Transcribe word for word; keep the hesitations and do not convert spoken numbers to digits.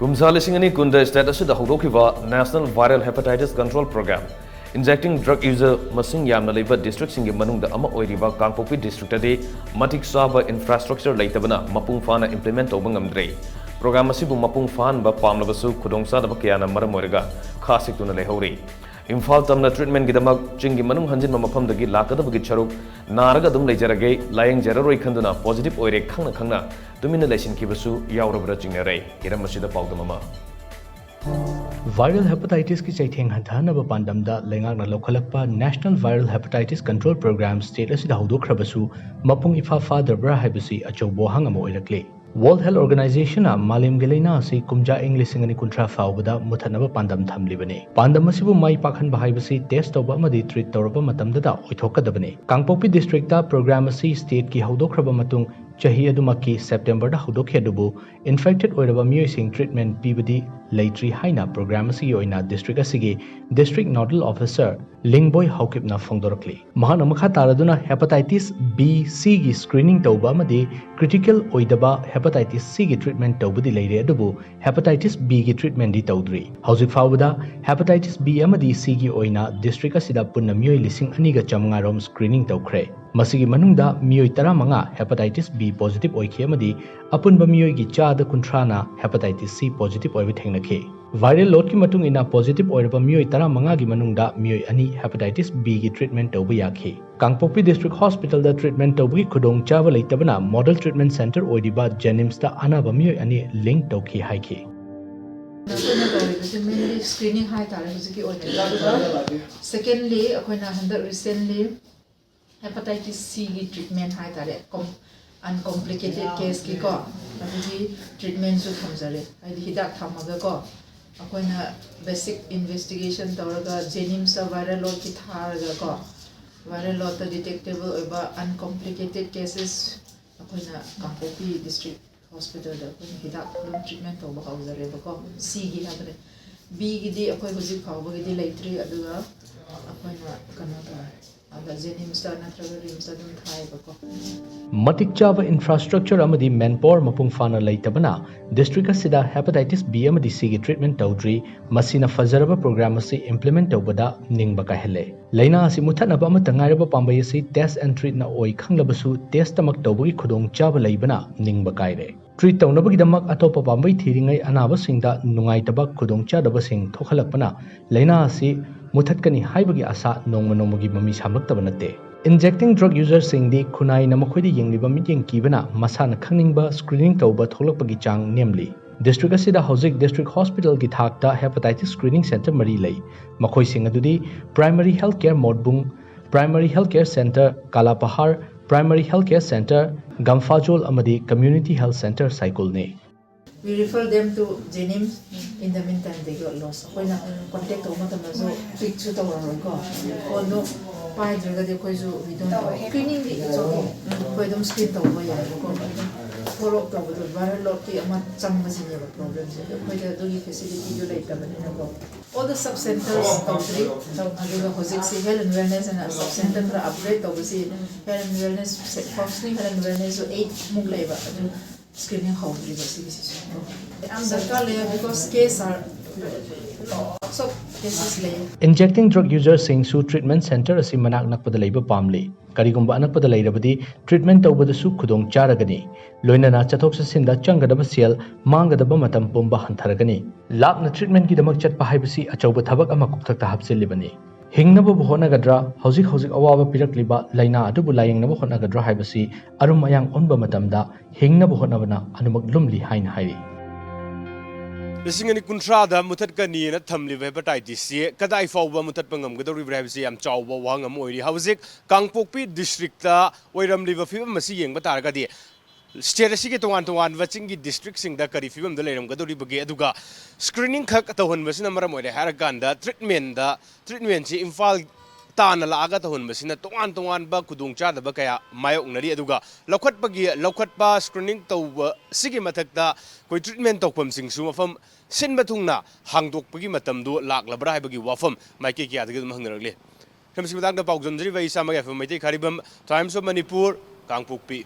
ꯀꯨꯝꯖꯥ ꯂꯤꯁꯤꯡ ꯑꯅꯤ ꯀꯨꯟꯗ state ꯑꯁꯤꯗ ꯍꯧꯗꯣꯛꯈꯤꯕ National Viral Hepatitis Control Program, injecting drug user ꯃꯁꯤꯡ ꯌꯥꯝꯅ ꯂꯩꯕ districtꯁꯤꯡꯒꯤ ꯃꯅꯨꯡꯗ ꯑꯃ ꯑꯣꯏꯔꯤꯕ ꯀꯥꯡꯄꯣꯛꯄꯤ districtꯇꯗꯤ ꯃꯇꯤꯛ ꯆꯥꯕ infrastructure ꯂꯩꯇꯕꯅ ꯃꯄꯨꯡ ꯐꯥꯅ implement ꯇꯧꯕ ꯉꯝꯗ꯭ꯔꯦ꯫ Program ꯑꯁꯤꯕꯨ ꯃꯄꯨꯡ ꯐꯥꯍꯟꯕ ꯄꯥꯝꯂꯕꯁꯨ ꯈꯨꯗꯣꯡꯆꯥꯗꯕ ꯀꯌꯥꯅ ꯃꯔꯝ ꯑꯣꯏꯔꯒ ꯈꯥ ꯁꯤꯛꯇꯨꯅ ꯂꯩꯍꯧꯔꯤ꯫ ꯏꯝꯐꯥꯜ ꯇꯝꯅ treatmentꯒꯤꯗꯃꯛ ꯆꯤꯡꯒꯤ ꯃꯅꯨꯡ ꯍꯟꯖꯤꯟꯕ ꯃꯐꯝꯗꯒꯤ ꯂꯥꯛꯀꯗꯕꯒꯤ ꯁꯔꯨꯛ ꯅꯥꯔꯒ ꯑꯗꯨꯝ ꯂꯩꯖꯔꯒꯦ, ꯂꯥꯌꯦꯡꯖꯔꯔꯣꯏ ꯈꯟꯗꯨꯅ positive ꯑꯣꯏꯔꯦ ꯈꯪꯅ ꯈꯪꯅ ꯇꯨꯃꯤꯟꯅ ꯂꯩꯁꯤꯟꯈꯤꯕꯁꯨ ꯌꯥꯎꯔꯕ꯭ꯔꯥ ꯆꯤꯡꯅꯔꯦ꯫ ꯍꯤꯔꯝ ꯑꯁꯤꯗ ꯄꯥꯎꯗꯝ ꯑꯃ꯫ Viral hepatitisꯀꯤ ꯆꯩꯊꯦꯡ ꯍꯟꯊꯍꯟꯅꯕ ꯄꯥꯟꯗꯝꯗ ꯂꯩꯉꯥꯛꯅ ꯂꯧꯈꯠꯂꯛꯄ National Viral Hepatitis Control Program state ꯑꯁꯤꯗ ꯍꯧꯗꯣꯛꯈ꯭ꯔꯕꯁꯨ ꯃꯄꯨꯡ ꯏꯐꯥ ꯐꯥꯗ꯭ꯔꯕ꯭ꯔꯥ ꯍꯥꯏꯕꯁꯤ ꯑꯆꯧꯕ ꯋꯥꯍꯪ ꯑꯃ ꯑꯣꯏꯔꯛꯂꯤ꯫ World Health Organizationꯅ ꯃꯥꯂꯦꯝꯒꯤ ꯂꯩꯅꯥ ꯑꯁꯤ ꯀꯨꯝꯖꯥ ꯏꯪ ꯂꯤꯁꯤꯡ ꯑꯅꯤ ꯀꯨꯟꯊ꯭ꯔꯥ ꯐꯥꯎꯕꯗ ꯃꯨꯊꯠꯅꯕ ꯄꯥꯟꯗꯝ ꯊꯝꯂꯤꯕꯅꯤ꯫ ꯄꯥꯟꯗꯝ ꯑꯁꯤꯕꯨ ꯃꯥꯏ ꯄꯥꯛꯍꯟꯕ ꯍꯥꯏꯕꯁꯤ test ꯇꯧꯕ ꯑꯃꯗꯤ treat ꯇꯧꯔꯕ ꯃꯇꯝꯗꯗ ꯑꯣꯏꯊꯣꯛꯀꯗꯕꯅꯤ꯫ ꯀꯥꯡꯄꯣꯛꯄꯤ districtꯇ program ꯑꯁꯤ stateꯀꯤ ꯍꯧꯗꯣꯛꯈ꯭ꯔꯕ ꯃꯇꯨꯡ ꯆꯍꯤ ꯑꯗꯨꯃꯛꯀꯤ Septemberꯗ ꯍꯧꯗꯣꯛꯈꯤ, ꯑꯗꯨꯕꯨ infected ꯑꯣꯏꯔꯕ ꯃꯤꯑꯣꯏꯁꯤꯡ treatment ꯄꯤꯕꯗꯤ ꯂꯩꯇ꯭ꯔꯤ ꯍꯥꯏꯅ program ꯑꯁꯤꯒꯤ ꯑꯣꯏꯅ district ꯑꯁꯤꯒꯤ District Nodal Officer ꯂꯤꯡꯕꯣꯏ ꯍꯥꯎꯀꯤꯞꯅ ꯐꯣꯡꯗꯣꯔꯛꯂꯤ꯫ ꯃꯍꯥꯛꯅ ꯃꯈꯥ ꯇꯥꯔꯗꯨꯅ hepatitis B, Cꯒꯤ screening ꯇꯧꯕ ꯑꯃꯗꯤ critical ꯑꯣꯏꯗꯕ hepatitis Cꯒꯤ treatment ꯇꯧꯕꯗꯤ ꯂꯩꯔꯦ, ꯑꯗꯨꯕꯨ hepatitis Bꯒꯤ treatmentꯗꯤ ꯇꯧꯗ꯭ꯔꯤ꯫ ꯍꯧꯖꯤꯛ ꯐꯥꯎꯕꯗ hepatitis B ꯑꯃꯗꯤ Cꯒꯤ ꯑꯣꯏꯅ district ꯑꯁꯤꯗ ꯄꯨꯟꯅ ꯃꯤꯑꯣꯏ ꯂꯤꯁꯤꯡ ꯑꯅꯤꯒ ꯆꯥꯃꯉꯥ ꯔꯣꯝ screening ꯇꯧꯈ꯭ꯔꯦ꯫ ꯃꯁꯤꯒꯤ ꯃꯅꯨꯡꯗ ꯃꯤꯑꯣꯏ ꯇꯔꯥꯃꯉꯥ hepatitis B positive ꯑꯣꯏꯈꯤ ꯑꯃꯗꯤ ꯑꯄꯨꯟꯕ ꯃꯤꯑꯣꯏꯒꯤ ꯆꯥꯗ ꯀꯨꯟꯊ꯭ꯔꯥꯅ hepatitis C positive ꯑꯣꯏꯕ ꯊꯦꯡꯅꯈꯤ꯫ Viral loadꯀꯤ ꯃꯇꯨꯡ ꯏꯟꯅ positive ꯑꯣꯏꯔꯕ ꯃꯤꯑꯣꯏ ꯇꯔꯥꯃꯉꯥꯒꯤ ꯃꯅꯨꯡꯗ ꯃꯤꯑꯣꯏ ꯑꯅꯤ hepatitis Bꯒꯤ treatment ꯇꯧꯕ ꯌꯥꯈꯤ꯫ ꯀꯥꯡꯄꯣꯛꯄꯤ district hospitalꯗ treatment ꯇꯧꯕꯒꯤ ꯈꯨꯗꯣꯡꯆꯥꯕ ꯂꯩꯇꯕꯅ model treatment center ꯑꯣꯏꯔꯤꯕ JNIMSꯇ ꯑꯅꯥꯕ ꯃꯤꯑꯣꯏ ꯑꯅꯤ link ꯇꯧꯈꯤ ꯍꯥꯏꯈꯤ꯫ ꯑꯩꯈꯣꯏꯅ ꯇꯧꯔꯤꯕꯁꯤ mainly screening ꯍꯥꯏꯇꯥꯔꯦ ꯍꯧꯖꯤꯛꯀꯤ ꯑꯣꯏꯅꯗꯤ꯫ ꯑꯗꯨꯒ secondly, ꯑꯩꯈꯣꯏꯅ ꯍꯟꯗꯛ recently hepatitis Cꯒꯤ treatment ꯍꯥꯏꯇꯥꯔꯦ, com-, uncomplicated caseꯀꯤꯀꯣ, ꯑꯗꯨꯒꯤ treatmentꯁꯨ ꯊꯝꯖꯔꯦ, ꯍꯥꯏꯗꯤ ꯍꯤꯗꯥꯛ ꯊꯝꯃꯒꯀꯣ꯫ ꯑꯩꯈꯣꯏꯅ basic investigation ꯇꯧꯔꯒ JNIMSꯇ viral loadꯀꯤ ꯊꯥꯔꯒꯀꯣ, viral loadꯇ detectable ꯑꯣꯏꯕ uncomplicated cases ꯑꯩꯈꯣꯏꯅ ꯀꯥꯡꯄꯣꯛꯄꯤ district hospitalꯗ ꯑꯩꯈꯣꯏꯅ ꯍꯤꯗꯥꯛ ꯑꯗꯨꯝ treatment ꯇꯧꯕ ꯍꯧꯖꯔꯦꯕꯀꯣ꯫ Cꯒꯤ ꯍꯥꯏꯕꯅꯦ, Bꯒꯤꯗꯤ ꯑꯩꯈꯣꯏ ꯍꯧꯖꯤꯛ ꯐꯥꯎꯕꯒꯤꯗꯤ ꯂꯩꯇ꯭ꯔꯤ꯫ ꯑꯗꯨꯒ ꯑꯩꯈꯣꯏꯅ ꯀꯩꯅꯣ ꯇꯧꯔꯦ, ꯑ, ꯖꯦꯅꯤꯝꯁꯇ ꯅꯠꯇ꯭ꯔꯒ ꯔꯤꯝꯁꯇ ꯑꯗꯨꯝ ꯊꯥꯏꯌꯦꯕꯀꯣ꯫ ꯃꯇꯤꯛ ꯆꯥꯕ ꯏꯟꯐ꯭ꯔꯥꯁ꯭ꯇ꯭ꯔꯛꯆꯔ ꯑꯃꯗꯤ ꯃꯦꯟꯄꯥꯋꯔ ꯃꯄꯨꯡ ꯐꯥꯅ ꯂꯩꯇꯕꯅ ꯗꯤꯁꯇ꯭ꯔꯤꯛ ꯑꯁꯤꯗ ꯍꯦꯄꯥꯇꯥꯏꯇꯤꯁ ꯕꯤ ꯑꯃꯗꯤ ꯁꯤꯒꯤ ꯇ꯭ꯔꯤꯠꯃꯦꯟꯠ ꯇꯧꯗ꯭ꯔꯤ꯫ ꯃꯁꯤꯅ ꯐꯖꯔꯕ ꯄ꯭ꯔꯣꯒ꯭ꯔꯥꯝ ꯑꯁꯤ ꯏꯝꯄ꯭ꯂꯤꯃꯦꯟꯠ ꯇꯧꯕꯗ ꯅꯤꯡꯕ ꯀꯥꯏꯍꯜꯂꯦ꯫ ꯂꯥꯏꯅꯥ ꯑꯁꯤ ꯃꯨꯠꯊꯠꯅꯕ ꯑꯃꯠꯇ ꯉꯥꯏꯔꯕ ꯄꯥꯝꯕꯩ ꯑꯁꯤ ꯇꯦꯁ꯭ꯠ ꯑꯦꯟꯗ ꯇ꯭ꯔꯤꯠꯅ ꯑꯣꯏ ꯈꯪꯂꯕꯁꯨ ꯇꯦꯁ꯭ꯠꯃꯛ ꯇꯧꯕꯒꯤ ꯈꯨꯗꯣꯡꯆꯥꯕ ꯂꯩꯕꯅ ꯅꯤꯡꯕ ꯀꯥꯏꯔꯦ꯫ ꯇ꯭ꯔꯤꯠ ꯇꯧꯅꯕꯒꯤꯗꯃꯛ ꯑꯇꯣꯞꯄ ꯄꯥꯝꯕꯩ ꯊꯤꯔꯤꯉꯩ ꯑꯅꯥꯕꯁꯤꯡꯗ ꯅꯨꯡꯉꯥꯏꯇꯕ ꯈꯨꯗꯣꯡꯆꯥꯗꯕꯁꯤꯡ ꯊꯣꯛꯍꯜꯂꯛꯄꯅ ꯂꯥꯏꯅꯥ ꯑꯁꯤ ꯃꯨꯠꯊꯠꯀꯅꯤ ꯍꯥꯏꯕꯒꯤ ꯑꯥꯁꯥ ꯅꯣꯡꯃ ꯅꯣꯡꯃꯒꯤ ꯃꯃꯤ ꯁꯥꯝꯂꯛꯇꯕ ꯅꯠꯇꯦ꯫ ꯏꯟꯖꯦꯛꯇꯤꯡ ꯗ꯭ꯔꯒ ꯌꯨꯖꯔꯁꯤꯡꯗꯤ ꯈꯨꯟꯅꯥꯏꯅ ꯃꯈꯣꯏꯗ ꯌꯦꯡꯂꯤꯕ ꯃꯤꯠꯌꯦꯡ ꯀꯤꯕꯅ ꯃꯁꯥꯅ ꯈꯪꯅꯤꯡꯕ ꯁ꯭ꯀ꯭ꯔꯤꯅꯤꯡ ꯇꯧꯕ ꯊꯣꯛꯂꯛꯄꯒꯤ ꯆꯥꯡ ꯅꯦꯝꯂꯤ꯫ ꯗꯤꯁꯇ꯭ꯔꯤꯛ ꯑꯁꯤꯗ ꯍꯧꯖꯤꯛ ꯗꯤꯁꯇ꯭ꯔꯤꯛ ꯍꯣꯁꯄꯤꯇꯥꯜꯒꯤ ꯊꯥꯛꯇ ꯍꯦꯄꯥꯇꯥꯏꯇꯤꯁ ꯁ꯭ꯀ꯭ꯔꯤꯅꯤꯡ ꯁꯦꯟꯇꯔ ꯃꯔꯤ ꯂꯩ꯫ ꯃꯈꯣꯏꯁꯤꯡ ꯑꯗꯨꯗꯤ ꯄ꯭ꯔꯥꯏꯃꯥꯔꯤ ꯍꯦꯜꯊ ꯀꯦꯌꯔ ꯃꯣꯠꯕꯨꯡ, primary health care centre Kalapahar, primary health care centre Gamphajol ꯑꯃꯗꯤ ꯀꯝꯃ꯭ꯌꯨꯅꯤꯇꯤ ꯍꯦꯜꯊ ꯁꯦꯟꯇꯔ ꯁꯥꯏꯀꯨꯜꯅꯤ꯫ We refer them to JNIMS. In the meantime they got lost. ꯑꯩꯈꯣꯏꯅ ꯀꯣꯟꯇꯦꯛ ꯇꯧꯕ ꯃꯇꯝꯗꯁꯨ ꯄꯤꯛꯁꯨ ꯇꯧꯔꯔꯣꯏꯀꯣ꯫ ꯐꯣꯟꯗꯣ ꯄꯥꯏꯗ꯭ꯔꯒꯗꯤ ꯑꯩꯈꯣꯏꯁꯨ we don't know. ꯁ꯭ꯀ꯭ꯔꯤꯅꯤꯡꯗꯤ it's okay. ꯑꯩꯈꯣꯏ ꯑꯗꯨꯝ ꯁ꯭ꯀ꯭ꯔꯤꯟ ꯇꯧꯕ ꯌꯥꯏꯕꯀꯣ꯫ ꯐꯣꯂꯣ ꯑꯞ ꯇꯧꯕꯗꯣ ꯚꯥꯏꯔꯦꯜ ꯂꯣꯗꯀꯤ ꯑꯃ ꯆꯪꯕꯁꯤꯅꯦꯕ ꯄ꯭ꯔꯣꯕ꯭ꯂꯦꯝꯁꯦ꯫ ꯑꯩꯈꯣꯏꯗ ꯑꯗꯨꯒꯤ ꯐꯦꯁꯤꯂꯤꯇꯤꯗꯨ ꯂꯩꯇꯕꯅꯤꯅꯀꯣ꯫ All the sub centers ꯇꯧꯗ꯭ꯔꯤ꯫ ꯑꯗꯨꯒ ꯍꯧꯖꯤꯛꯁꯤ health and wellness ꯑꯅ sub center ꯈꯔ ꯑꯞꯒ꯭ꯔꯦꯗ ꯇꯧꯕꯁꯤ health and wellness, functioning health and wellness eight ꯃꯨꯛ ꯂꯩꯕ꯫ ꯑꯗꯨ ꯁ꯭ꯀ꯭ꯔꯤꯅꯤꯡ ꯍꯧꯗ꯭ꯔꯤꯕ ꯁꯤꯒꯤꯁꯤꯁꯨ꯫ ꯌꯥꯝ ꯗꯔꯀꯥꯔ ꯂꯩꯌꯦ because case are lots of cases ꯂꯩꯌꯦ꯫ ꯏꯟꯖꯦꯛꯇꯤꯡ ꯗ꯭ꯔꯒ ꯌꯨꯖꯔꯁꯤꯡꯁꯨ ꯇ꯭ꯔꯤꯠꯃꯦꯟꯠ ꯁꯦꯟꯇꯔ ꯑꯁꯤ ꯃꯅꯥꯛ ꯅꯛꯄꯗ ꯂꯩꯕ ꯄꯥꯝꯂꯤ꯫ ꯀꯔꯤꯒꯨꯝꯕ ꯑꯅꯛꯄꯗ ꯂꯩꯔꯕꯗꯤ ꯇ꯭ꯔꯤꯠꯃꯦꯟꯠ ꯇꯧꯕꯗꯁꯨ ꯈꯨꯗꯣꯡ ꯆꯥꯔꯒꯅꯤ꯫ ꯂꯣꯏꯅꯅ ꯆꯠꯊꯣꯛ ꯆꯠꯁꯤꯟꯗ ꯆꯪꯒꯗꯕ ꯁꯦꯜ, ꯃꯥꯡꯒꯗꯕ ꯃꯇꯝ ꯄꯨꯝꯕ ꯍꯟꯊꯔꯒꯅꯤ꯫ ꯂꯥꯞꯅ ꯇ꯭ꯔꯤꯠꯃꯦꯟꯠꯀꯤꯗꯃꯛ ꯆꯠꯄ ꯍꯥꯏꯕꯁꯤ ꯑꯆꯧꯕ ꯊꯕꯛ ꯑꯃ ꯀꯣꯛꯊꯛꯇ ꯍꯥꯞꯆꯤꯜꯂꯤꯕꯅꯤ꯫ ꯍꯤꯡꯅꯕꯕꯨ ꯍꯣꯠꯅꯒꯗ꯭ꯔꯥ, ꯍꯧꯖꯤꯛ ꯍꯧꯖꯤꯛ ꯑꯋꯥꯕ ꯄꯤꯔꯛꯂꯤꯕ ꯂꯥꯏꯅꯥ ꯑꯗꯨꯕꯨ ꯂꯥꯌꯦꯡꯅꯕ ꯍꯣꯠꯅꯒꯗ꯭ꯔꯥ ꯍꯥꯏꯕꯁꯤ ꯑꯔꯨꯝ ꯑꯌꯥꯡ ꯑꯣꯟꯕ ꯃꯇꯝꯗ ꯍꯤꯡꯅꯕ ꯍꯣꯠꯅꯕꯅ ꯑꯗꯨꯃꯛ ꯂꯨꯝꯂꯤ ꯍꯥꯏꯅ ꯍꯥꯏꯔꯤ꯫ ꯂꯤꯁꯤꯡ ꯑꯅꯤ ꯀꯨꯟꯊ꯭ꯔꯥꯗ ꯃꯨꯊꯠꯀꯅꯤꯅ ꯊꯝꯂꯤꯕ ꯍꯦꯄꯥꯇꯥꯏꯇꯤꯁꯁꯤ ꯀꯗꯥꯏ ꯐꯥꯎꯕ ꯃꯨꯊꯠꯄ ꯉꯝꯒꯗꯧꯔꯤꯕ꯭ꯔꯥ ꯍꯥꯏꯕꯁꯤ ꯌꯥꯝ ꯆꯥꯎꯕ ꯋꯥꯍꯪ ꯑꯃ ꯑꯣꯏꯔꯤ꯫ ꯍꯧꯖꯤꯛ ꯀꯥꯡꯄꯣꯛꯄꯤ ꯗꯤꯁꯇ꯭ꯔꯤꯛꯇ ꯑꯣꯏꯔꯝꯂꯤꯕ ꯐꯤꯕꯝ ꯑꯁꯤ ꯌꯦꯡꯕ ꯇꯥꯔꯒꯗꯤ, ꯁ꯭ꯇꯦꯠ ꯑꯁꯤꯒꯤ ꯇꯣꯉꯥꯟ ꯇꯣꯉꯥꯟꯕ ꯆꯤꯡꯒꯤ ꯗꯤꯁꯇ꯭ꯔꯤꯛꯁꯤꯡꯗ ꯀꯔꯤ ꯐꯤꯕꯝꯗ ꯂꯩꯔꯝꯒꯗꯧꯔꯤꯕꯒꯦ, ꯑꯗꯨꯒ ꯁ꯭ꯀ꯭ꯔꯤꯅꯤꯡ ꯈꯛ ꯇꯧꯍꯟꯕꯁꯤꯅ ꯃꯔꯝ ꯑꯣꯏꯔꯦ ꯍꯥꯏꯔꯀꯥꯟꯗ ꯇ꯭ꯔꯤꯠꯃꯦꯟꯗ, ꯇ꯭ꯔꯤꯠꯃꯦꯟꯁꯤ ꯏꯝꯐꯥꯜ ꯇꯥꯟꯅ ꯂꯥꯛꯑꯒ ꯇꯧꯍꯟꯕꯁꯤꯅ ꯇꯣꯉꯥꯟ ꯇꯣꯉꯥꯟꯕ ꯈꯨꯗꯣꯡꯆꯥꯗꯕ ꯀꯌꯥ ꯃꯥꯌꯣꯛꯅꯔꯤ꯫ ꯑꯗꯨꯒ ꯂꯧꯈꯠꯄꯒꯤ, ꯂꯧꯈꯠꯄ, ꯁ꯭ꯀ꯭ꯔꯤꯅꯤꯡ ꯇꯧꯕ ꯁꯤꯒꯤ ꯃꯊꯛꯇ ꯑꯩꯈꯣꯏ ꯇ꯭ꯔꯤꯠꯃꯦꯟ ꯇꯧꯐꯝꯁꯤꯡꯁꯨ ꯃꯐꯝ ꯁꯤꯟꯕ ꯊꯨꯡꯅ ꯍꯥꯡꯗꯣꯛꯄꯒꯤ ꯃꯇꯝꯗꯨ ꯂꯥꯛꯂꯕ꯭ꯔꯥ ꯍꯥꯏꯕꯒꯤ ꯋꯥꯐꯝ ꯃꯥꯏꯀꯩ ꯀꯌꯥꯗꯒꯤ ꯑꯗꯨꯝ ꯍꯪꯅꯔꯛꯂꯤ꯫ ꯐꯤꯂꯝꯁꯤꯒꯤ ꯃꯇꯥꯡꯗ ꯄꯥꯎ ꯗꯝꯖꯔꯤꯕ ꯑꯩ ꯏꯁꯥꯃꯛ ꯌꯥꯏꯐꯕ Meitei ꯈꯥꯔꯤꯕꯝ, Times of Manipur, Kangpokpi.